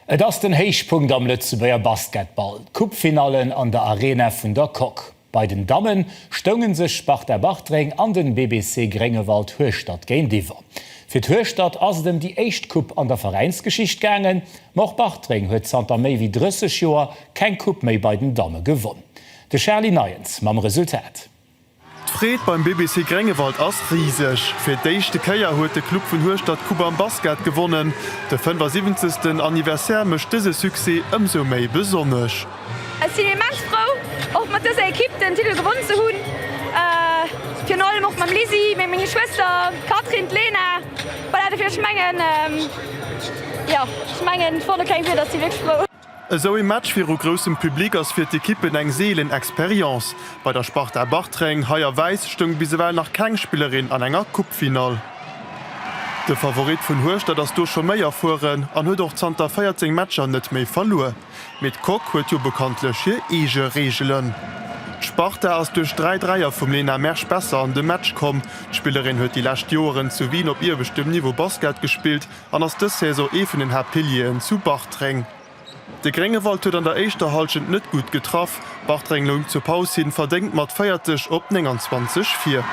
Et ass den Héichpunkt am Lëtzebuerger Basketball, d'Coupefinallen an der Arena vun der Coque. Bei den Damme stounge sech Sparta Bartreng an den BBC Gréngewald Hueschtert géintiwwer. Fir d'Hueschtert ass et ëm déi éischt Coupe an der Veräinsgeschicht gaangen, ma och Bartreng huet zanter méi wéi 30 Joer keng Coupe méi bei den Damme gewonn. De Charly Neiens mam Resultat. D'Freed beim BBC Gréngewald ass riseg. Fir d'éischte Kéier huet de Club vun Hueschtert d'Coupe am Basket gewonnen. De 75. Anniversaire mécht dëse Succès ëmsou méi besonnesch. Ech sinn immens frou, och mat dëser Ekipp den Titel gewonn ze hunn. Virun allem och mam Lizzy, mee meng Schwëster d'Catherine, d'Lena. Voilà, dofir ech mengen, jo, ech mengen, ech fanne keng Wierder, ech si wierklech frou. Esou ee Match viru groussem Public ass fir d'Ekippen eng seelen Experience. Bei der Sparta Bartreng, hei a wäiss, stoung bis ewell nach keng Spillerin an enger Coupefinall. De Favorit vun Hueschtert ass do scho méi erfueren an huet och zanter 14 Matcher net méi verluer. Mee d'Coque huet jo bekanntlech hir eege Reegelen. D'Sparta ass duerch 3 Dräier vum Lena Mersch besser an de Match komm. D'Spillerin huet déi lescht Joeren zu Wien op ieweschtem Niveau Basket gespillt an ass dës Saison ee vun den Haaptpilieren zu Bartreng. De Gréngewald huet an der éischter Hallschent net gutt getraff. Bartreng loung zur Paus hin verdéngt mat 40 op 29 vir.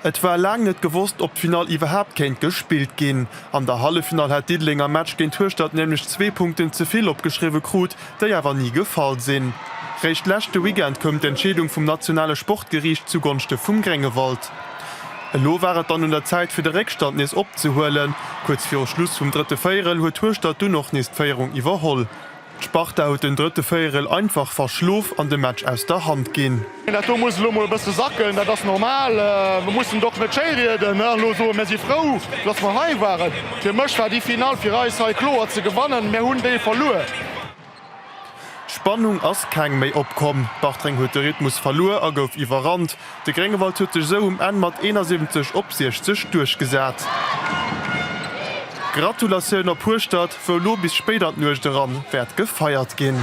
Et war laang net gewosst, ob d'Finall iwwerhaapt kéint gespillt ginn. An der Halleffinall hat Diddeleng am Match géint Hueschtert nämlech zwee Punkten ze vill opgeschriwwe krut, déi awer ni gefall sinn. Réischt leschte Weekend koum d'Entscheedung vum nationale Sportgeriicht zugonschte vum Gréngewald. Elo war et dann un der Zäit fir de Réckstand nees opzehuelen. Kuerz viru Schluss vum drëtte Véierel huet Hueschtert dunn och nees d'Féierung iwwerholl. D'Sparta huet den drëtte Véierel einfach verschlof an de Match aus der Hand ginn. Dat do muss elo mol e bësse sacken, dat ass normal. Mir mussen et och net schéirieden an elo soen, mir si frou, datt mer hei waren. Fir mech war déi Finall fir eis hei kloer ze gewannen. Mir hunn déi verluer. Spannung ass keng méi opkomm. Bartreng huet de Rhythmus verluer a gouf iwwerrannt. De Gréngewald huet sech esou um Enn mat 71 op 60 duerchgesat. Gratulatioun op Hueschtert, wou lo bis spéit an d'Nuecht eran wäert gefeiert ginn.